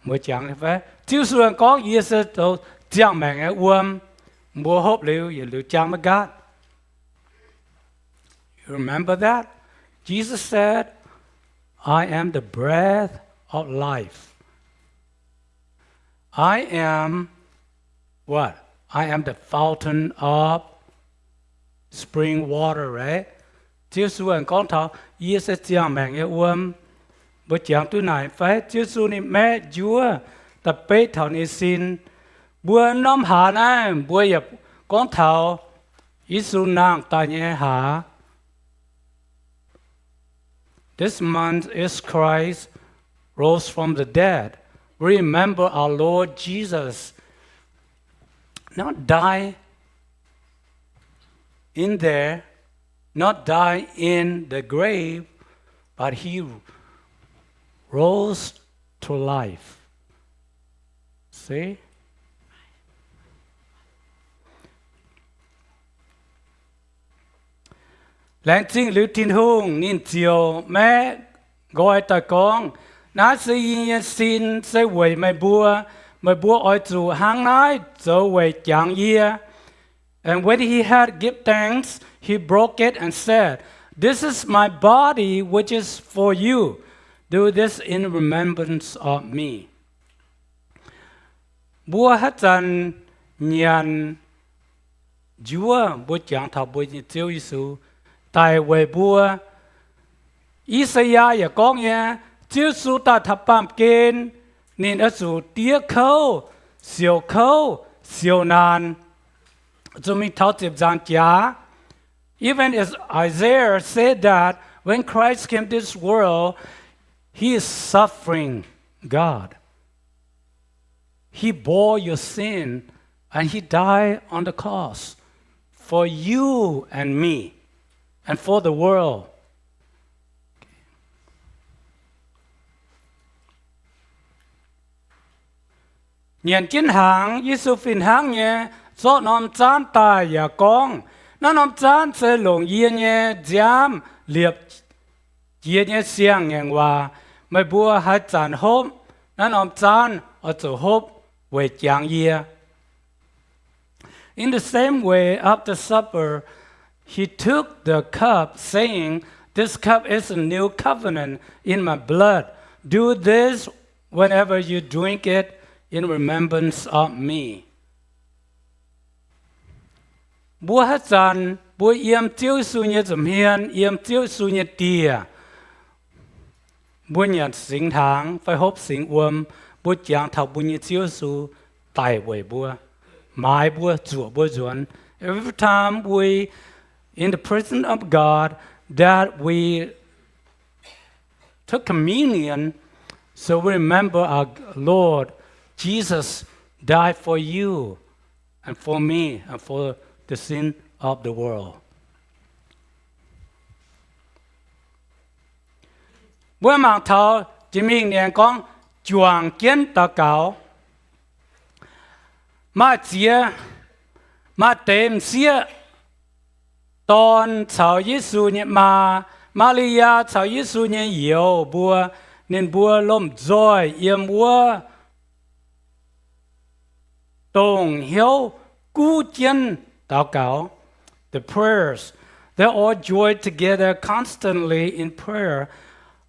Mbuo jangx fai? Ziouv Yesu aengx gorngv, Yie se zoux ziangh maengc nyei wuom. Mbuo hopv liuz yietc liuz jangx maiv nqaatv. You remember that? Jesus said, I am the bread of life. I am what? I am the fountain of spring water, right? Ziouv Yesu aengx gorngv taux, Yie se ziangh maengc nyei wuom. Mbuo jangx duqv naaic fai? Ziouv Yesu ninh maeqv njuov da'beiv taux ninh sin. Mbuo norm hlaax naaiv mbuo yaac gorngv taux Yesu nangh daaih nyei hlaax. This month is Christ rose from the dead. Remember our Lord Jesus, not die in there, not die in the grave, but he rose to life. See? Laengz zingh liuz Tin-Hungh, ninh ziouc maeqv nqoi daaih gorngv, naaiv se yie nyei sin, se weic meih mbuo. Meih mbuo oix zuqc hnangv naaiv zoux weic jangx yie. And when he had given thanks, he broke it and said, This is my body, which is for you. Do this in remembrance of me. Mbuo haaix zanc nyanc njuov, mbuo jangx taux mbuo nyei Ziouv Yesu daic weic mbuo. I^saa^yaa yaac gorngv nyei, Ziouv Yesu daaih taux baamh gen, ninh oix zuqc diev kouv, siouc kouv, siouc naanc, zuqc mingh taux ziepc nzaangc jaax. Even as Isaiah said that when Christ came this world, he is suffering God. He bore your sin and he died on the cross for you and me and for the world. Nyanc jienv hnaangx, Yesu fih hnangv nyei zorqv norm zaanv daaih yaac gorngv, Naaiv norm zaanv se longc yie nyei nziaamv liepc jiez nyei siang-ngaengc waac. Meih mbuo haaix zanc hopv naaiv norm zaanv oix zuqc hopv weic jangx yie. In the same way, after supper, he took the cup, saying, This cup is a new covenant in my blood. Do this whenever you drink it in remembrance of me. Mbuo haaix zanc mbuo yiem Ziouv Yesu nyei nza'hmien, yiem Ziouv Yesu nyei dieh, mbuo nyanc singx hnaangx fai hopv singx wuom, mbuo jangx taux mbuo nyei Ziouv Yesu daic weic mbuo, maaiz mbuo, zuoqc mbuo nzuonx. Every time we in the presence of God, that we took communion, so we remember our Lord Jesus died for you and for me and for the sin of the world. Mbuo mangc taux jiex mingh ninh gorngv juangc jienv daux gaux. Maaih ziex, maaih deix m'sieqv dorn caux Yesu nyei maa, Maa^li^yaa caux Yesu nyei youz mbuo, ninh mbuo lomh nzoih yiem wuov dongh hnyouv guv jienv daux gaux. The prayers. They all joined together constantly in prayer,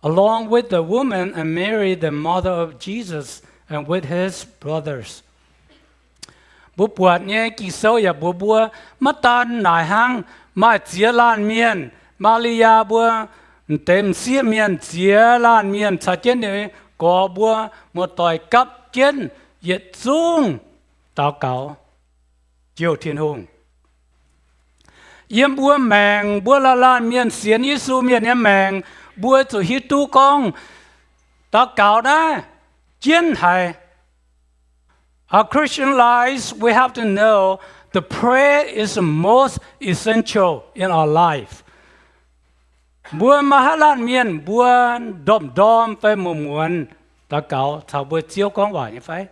along with the woman and Mary, the mother of Jesus, and with his brothers. Mbuo buatc nyei Ging-Sou yaac mbuox mbuo, maiv daan naaic hnangv, maaih ziex laanh mienh, Maa^li^yaa mbuo, m'deix m'sieqv mienh, ziex laanh mienh caux jienv ninh gorx mbuo muoz-doic gapv jienv yietc zungv daux gaux jouh Tin-Hungh. Yiem mbuo maengc, mbuo laanh laanh mienh sienx Yesu mienh nyei maengc, mbuo zuqc hiuv duqv gorngv daux gaux naaiv jienv haic. Our Christian lives, we have to know the prayer is the most essential in our life. Mbuo maaih haaix laanh mienh mbuo ndorm-ndorm fai muonz-muonz daux gaux caux mbuo Ziouv gorngv waac nyei fai?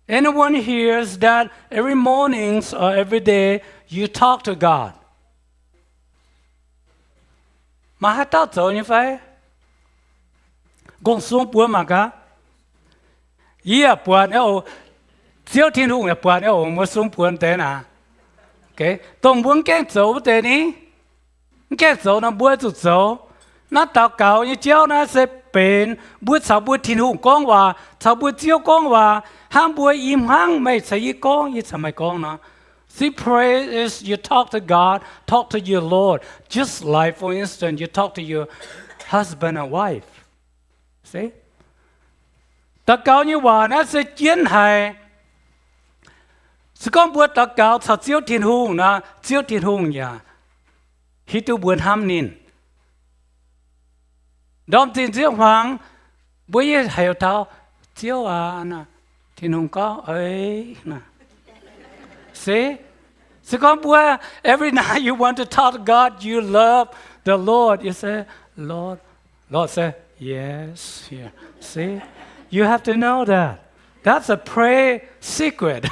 Anyone hears that every mornings or every day you talk to God? Maaih haaix dauh zoux nyei fai? Gong-sung buonc mangc gaax. Yie yaac buatc nyei oc. Ziouv Tin-Hungh yaac buatc nyei oc. Mbuo sung buonc deix naaic. Dongh mbuo mv gaengh zoux wuov deix ni, mv gaengh zoux nor mbuo zuqc zoux. Naaiv daux gaux nyei jauv naaiv se benx mbuo caux mbuo Tin-Hungh gorngv waac, caux mbuo Ziouv gorngv waac, hnangv mbuo i hmuangv meih caux yie gorngv, yie caux meih gorngv nor. See, prayer is you talk to God, talk to your Lord, just like, for instance, you talk to your husband and wife. See? Daux gaux nyei waac naaiv se jienv haic. Se gorngv mbuo daux gaux caux Ziouv Tin-Hungh nor, Ziouv Tin-Hungh yaac hiuv duqv mbuo hnamv ninh. Ndorm zinh nziouv hmuangx, mbuo yie heuc taux, Ziouv aac, Tin-Hungh gorngv, Eix, se, se gorngv mbuo, every night you want to talk to God, you love the Lord, you say, Lord, Lord say, Yes, here. See, you have to know that. That's a prayer secret.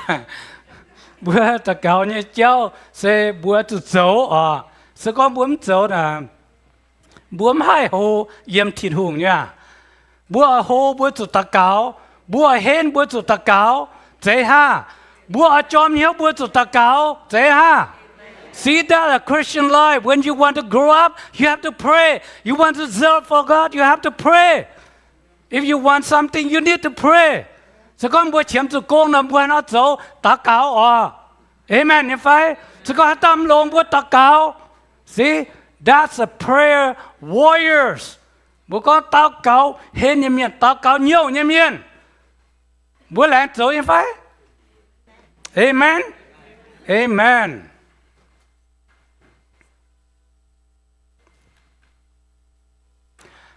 Mbuo daux gaux nyei jauv se mbuo zuqc zoux oc. Se gorngv mbuo mv zoux naaic, mbuo mv haih hlo yiem Tin-Hungh nyei aqv. Mbuo oix hlo mbuo zuqc daux gaux. Mbuo oix henv mbuo zuqc daux gaux. Zeiz haah? Mbuo oix jorm hnyouv mbuo zuqc daux gaux. Zeiz haah? See that a Christian life, when you want to grow up, you have to pray. You want to serve for God, you have to pray. If you want something, you need to pray. Se gorngv mbuo qiemx zuqc gong nor, mbuo haaix nor zoux? Daux gaux oc. Amen nyei fai? Se gorngv haaix dauh mv longx, mbuo daux gaux. See, that's a prayer warriors. Mbuo gorngv daux gaux henv nyei mienh, daux gaux nyouh nyei mienh. Mbuo laengz zoux nyei fai? Amen. Amen.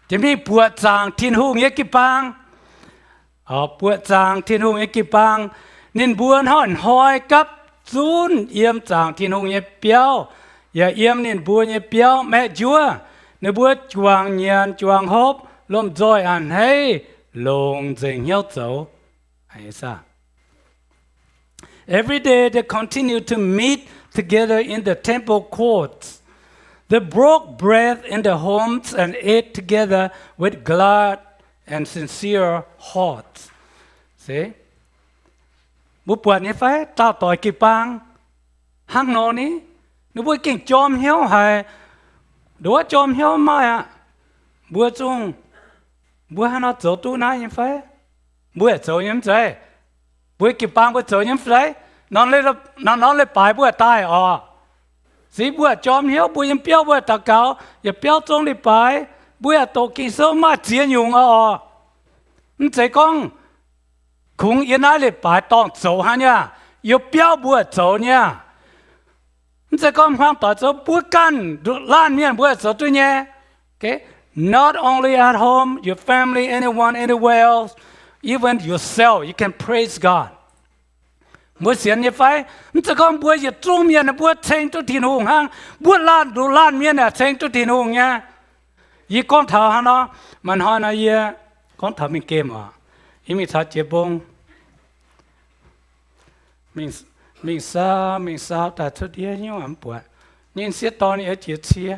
Jiex mingh buoqc zaangc Tin-Hungh nyei jiu-baang. Buoqc zaangc Tin-Hungh nyei jiu-baang, ninh mbuo hnoi-hnoi hnoi gapv zunv yiem zaangc Tin-Hungh nyei biauv, yaac yiem ninh mbuo nyei biauv maeqv njuov. Ninh mbuo juangc nyanc juangc hopv, lomh nzoih a'hneiv, longc nzengc hnyouv zoux. Every day they continued to meet together in the temple courts. They broke bread in their homes and ate together with glad and sincere hearts. See? Mbuo buatc nyei fai? Dauh doic jiu-baang hnangv nor ni, ninh mbuo gengh jorm hnyouv haic. Nduov jorm hnyouv maaih aqv. Mbuo zungv, mbuo haaix nor zoux duqv naaiv nyei fai? Mbuo yaac zoux nyei mv zeiz? Mbuo jiu-baang mbuo zoux nyei mv zeiz? Nor, nor leiz-baaix mbuo yaac daaih oc. Se mbuo yaac jorm hnyouv, mbuo yiem biauv mbuo yaac daux gaux, yaac biauv zong leiz-baaix, mbuo yaac doqc Ging-Sou, maaih ziex nyungc oc. Mv zeiz gorngv kungx yiem naaiv leiz-baaix dorngh zoux hnangv nyei aqv. Yiem biauv mbuo yaac zoux nyei aqv. Mv zeiz gorngv hmuangv doic zoux, mbuo ganh laanh mienh mbuo yaac zoux duqv nyei. Not only at home, your family, anyone, anywhere else, even yourself, you can praise God. Mbuo sienx nyei fai? Mv zeiz gorngv mbuo yietc zungv mienh mbuo ceng duqv Tin-Hungh hnangv. Mbuo laanh nduqc laanh mienh yaac ceng duqv Tin-Hungh nyei. Yie gorngv taux hnangv nor, maaih hnoi nor yie gorngv taux mingh gemh oc. Yie mingh caux jiex mbong, mingh saau mingh saau daaih cuotv ndiev hnyouv mv buatc. Ninh sieqv dorn ninh oix jiex cie.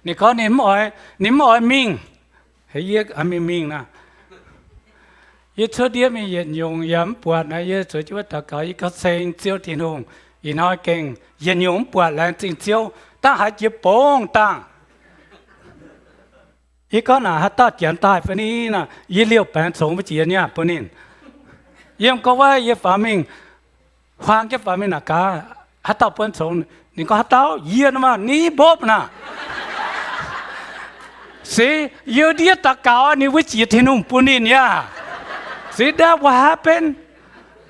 Ninh gorngv ninh mv oix, ninh mv oix mingh. Yie mingh mingh naaic, yie cuotv ndiev mingh yietc nyungc yaac mv buatc naaic, yie zueiz jienv wuov daux gaux, yie gorngv ceng Ziouv Tin-Hungh. Ih hnoi gengh yietc nyungc mv buatc, laengz zingh Ziouv, dangh haiz jiex bongv dangh. Yie gorngv naaic, haaix dauh janx daaih fai ni naaic, yie liouh baengx congx mbuo jiex nyei bun ninh. Yiem gorngv wuov yie faaux mingh, huaang jienv faaux mingh naaic gaax, haaix dauh buonv congx? Ninh gorngv, haaix dauh? Yie nor maah, ni mbopv naaic. Se, yie ndiev daux gaux ninh wuov jiex Tin-Hungh bun ninh nyei aqv. See, that will happen.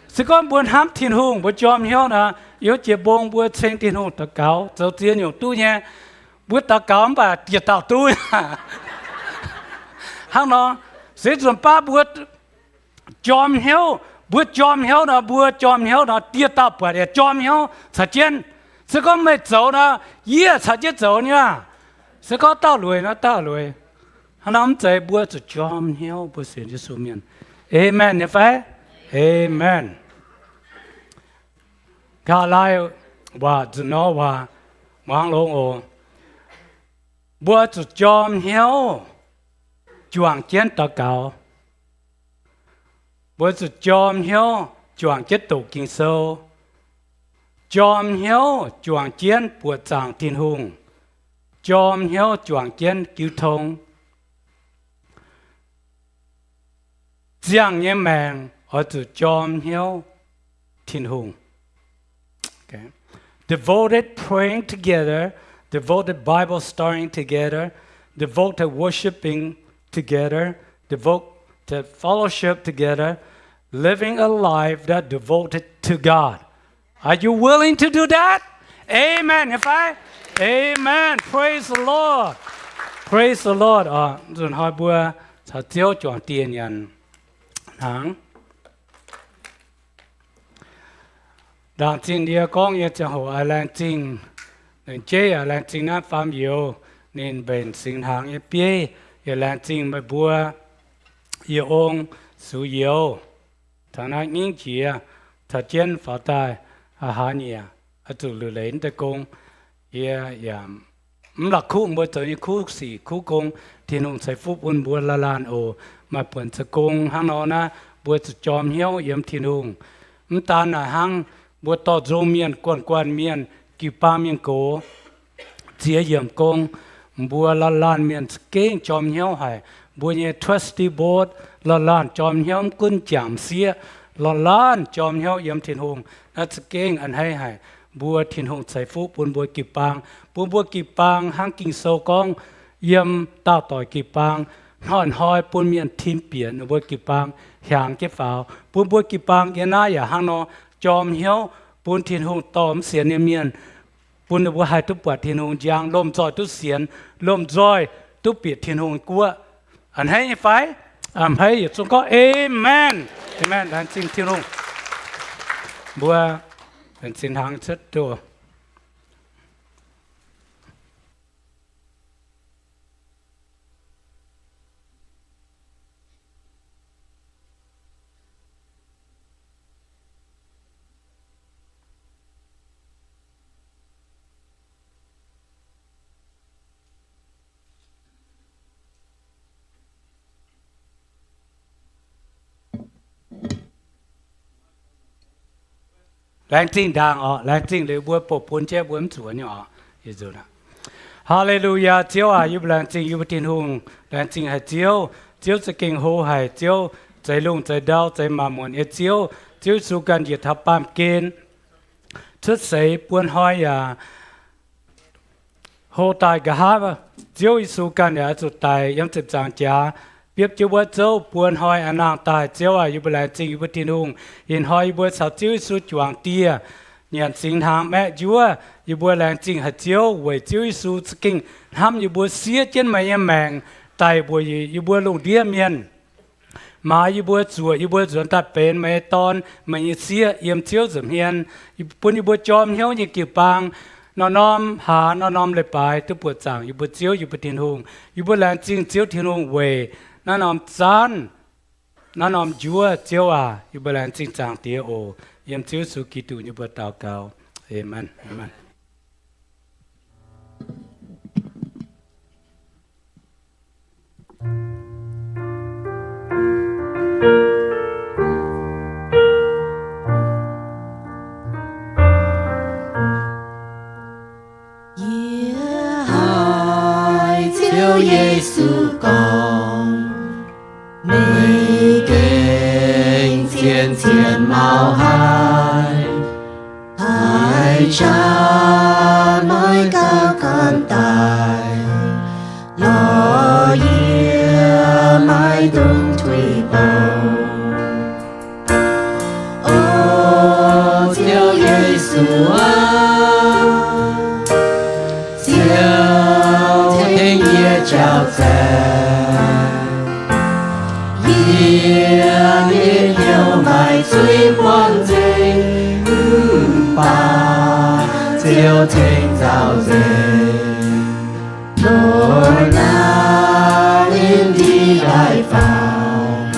Se gorngv mbuo hnamv Tin-Hungh, mbuo jorm hnyouv nor, yiem jiex mbong mbuo ceng Tin-Hungh daux gaux, zoux ziex nyungc duqv nyei. Mbuo daux gaux mv baac dieh dauh duqv. Hnangv nor, se nzunc baav mbuo jorm hnyouv, mbuo jorm hnyouv nor, mbuo jorm hnyouv nor, dieh dauh buatc yaac jorm hnyouv caux jienv. Se gorngv meih zoux nor, yie caux jienv zoux nyei aqv. Se gorngv dauh lueic nor, dauh lueic. Hnangv nor mv zeiz, mbuo zuqc jorm hnyouv, mbuo sienx Yesu mienh. Aamen nyei fai? Aamen. Nqa'haav laai waac nzunc nor waac muangx longx oc. Mbuo zuqc jorm hnyouv juangc jienv daux gaux. Mbuo zuqc jorm hnyouv juangc jienv doqc Ging-Sou. Jorm hnyouv juangc jienv buoqc zaangc Tin-Hungh. Jorm hnyouv juangc jienv jiu tong. Ziangh nyei maengc oix zuqc jorm hnyouv Tin-Hungh. Okay. Devoted praying together, devoted Bible studying together, devoted worshiping together, devoted fellowship together, living a life that devoted to God. Are you willing to do that? Amen. If I, amen. Praise the Lord. Praise the Lord. Aa, nzunc hnoi mbuo caux Ziouv juangc dieh nyanc hnaangx. Ndaangc zinh yie gorngv nyei ziangh hoc, yie laengz zingh, ninh jeiv yaac laengz zingh naaiv faam youz, ninh mbenc singx hnaangx nyei bieiv, yie laengz zingh meih mbuo, yie ong sux youz, taux naaiv nyingv jiex, caux jienv faaux daaih, aa, hlaax nyieqc, oix zuqc liuc leiz naaiv deix gong. Yie yaac mv la'kuqv mbuo zoux nyei kuv sic kuv gong. Tin-Hungh ceix fuqv bun mbuo laanh laanh oc. Maaih buonc zoux gong hnangv nor naaiv, mbuo zuqc jorm hnyouv yiem Tin-Hungh. Mv daan naaic hnangv, mbuo dorh nzung mienh, guanh guanh mienh, jiu-baang mienh gox ziex yiemc gong, mbuo laanh laanh mienh za'gengh jorm hnyouv haic. Mbuo nyei trustee board laanh laanh jorm hnyouv, mv gunv m'jangc m'sieqv, laanh laanh jorm hnyouv yiem Tin-Hungh. Naaiv za'gengh a'hneiv haic. Mbuo Tin-Hungh ceix fuqv bun mbuo jiu-baang, bun mbuo jiu-baang hnangv Ging-Sou gorngv, yiem daauh doic jiu-baang, hnoi-hnoi bun mienh tin bieqc ninh mbuo jiu-baang hiaangx jienv faaux. Bun mbuo jiu-baang yiem naaiv yaac hnangv nor jorm hnyouv, bun Tin-Hungh dorh mv sienx nyei mienh, bun ninh mbuo haih duqv buatc Tin-Hungh njang, lomh nzoih duqv sienx, lomh nzoih duqv bieqc Tin-Hungh guoqv. A'hneiv nyei fai? A'hneiv, yietc zungv gorngv amen. Amen. Laengz zingh Tin-Hungh. Mbuo laengz zingh hnangv cuotv duqv. Laengz zingh ndaangc oc. Laengz zingh liuz mbuo bouh bun jienv mbuo mv zuqc nyei oc. Haa^le^lu^yaa. Ziouv aac, yie mbuo laengz zingh yie mbuo Tin-Hungh, laengz zingh haic Ziouv. Ziouv za'gengh hlo haic. Ziouv zeix lungh zeix ndau, zeix maanc muotc nyei Ziouv. Ziouv Yesu ganh njiec taux baamh gen cuotv seix buo hnoi yaac hlo daaih nqa'haav. Ziouv Yesu ganh yaac oix zuqc daic yiem ziepc nzaangc jaax biopv jienv wuov zouv buo hnoi a'nangh daaih. Ziouv aac, yie mbuo laengz zingh yie mbuo Tin-Hungh. Ih hnoi yie mbuo caux Ziouv Yesu juangc dieh, nyanc singx hnaangx maeqv njuov. Yie mbuo laengz zingh haic Ziouv weic Ziouv Yesu za'gengh hnamv yie mbuo, siev jienv meih nyei maengc daic mbuoqc yie mbuo lungh ndiev mienh, maaiz yie mbuo, zuoqc yie mbuo nzuonx daaih benx meih nyei dorn, meih nyei sieqv yiem Ziouv nza'hmien, bun yie mbuo jorm hnyouv nyei jiu-baang, norm-norm hlaax, norm-norm leiz-baaix duqv buoqc zaangc yie mbuo Ziouv, yie mbuo Tin-Hungh. Yie mbuo laengz zingh Ziouv Tin-Hungh weic naaiv norm zaanv, naaiv norm njuov. Ziouv aac, yie mbuo laengz zingh Zaangc Diex oc. Yiem Ziouv Yesu Giduc nyei mbuox daux gaux. Aamen. Aamen. Yie haiz Ziouv Yesu gorngv, meih gengh zien-zien mauh haic, haiz jaax maiv gauh gorn daic, lorz yie maiv dungx tuix bouc. O Ziouv Yesu aac, Ziouv tengx yie jauv zaeqc, yie nyei hnyouv maaih zuiz buangh nzengc, mv baac Ziouv tengx nzauh nzengc. Lorz naaiv ninh ndie daaih faaux,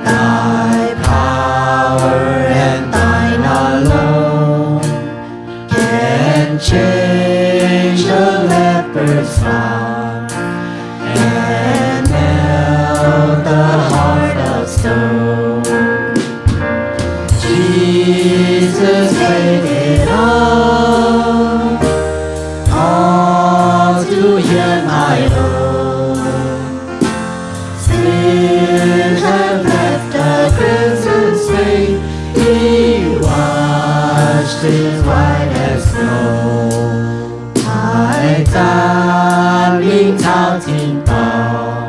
thy power and thine alone can change a leper's heart and melt the heart of stone. Jesus paid it all, all to heal my own. Sin had left a crimson stain, he washed it white as snow. 太讚名超前方，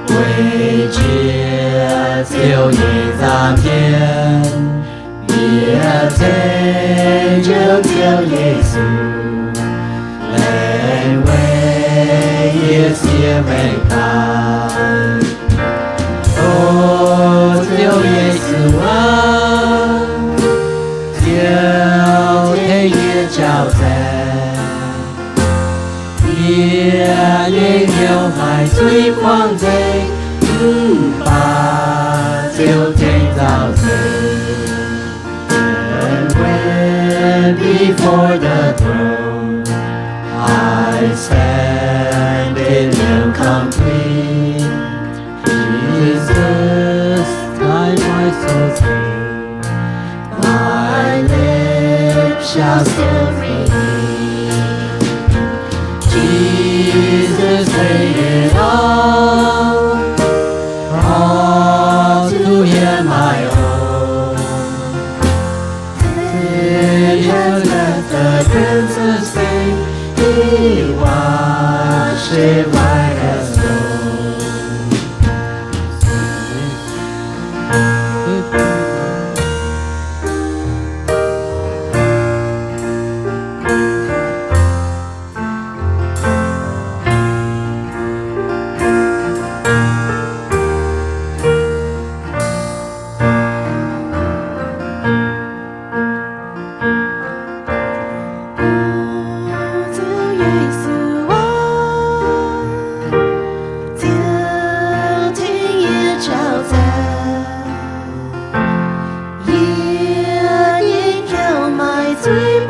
為藉救 Yie zaah jienv, yie ceng jienv Ziouv Yesu, laengz weic yie siev mengh daaih. O Ziouv Yesu aah! Ziouv tengx yie jauv zaengc. Yie nyei hnyouv maaih zuiz buangv nzengc, mv baac Ziouv tengx nzauh nzengc. And when before the throne I stand in your complete, Jesus, thy voice so sweet, my lips shall still repeat. Jesus paid it all, all to him I owe. Sin has left a crimson stain, he washed it white as snow. Ziouv Yesu aah! Ziouv tengx yie jauv zaengc. Yie nyei hnyouv maaih zuiz